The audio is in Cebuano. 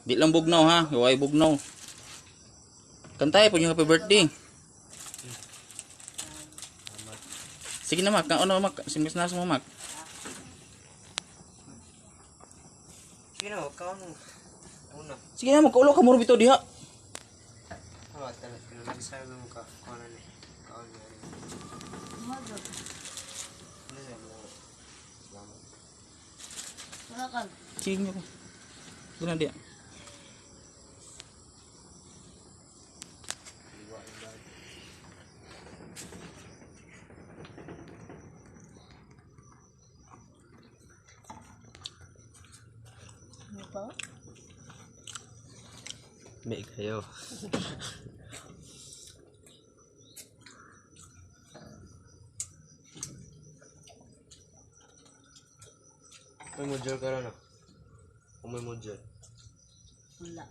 Di lang bugnaw ha, way bugnaw. Kantay po yung happy birthday. Sige na, Mak, ano, Mak, simis na mo, Mak. Sige na, huwag ka ano. Una. Sige na, magkaulo ka muro bitaw diha. Oh, talaga. Nagsabi mo ka. Kung ano ni. Kaon na rin. Ano sabi mo? Salamat. Wala ka. Sige na ko. Sige na diha. Iwa yung bag. Ano pa? May kayo. May module ka rin ah. Kung may module. Wala.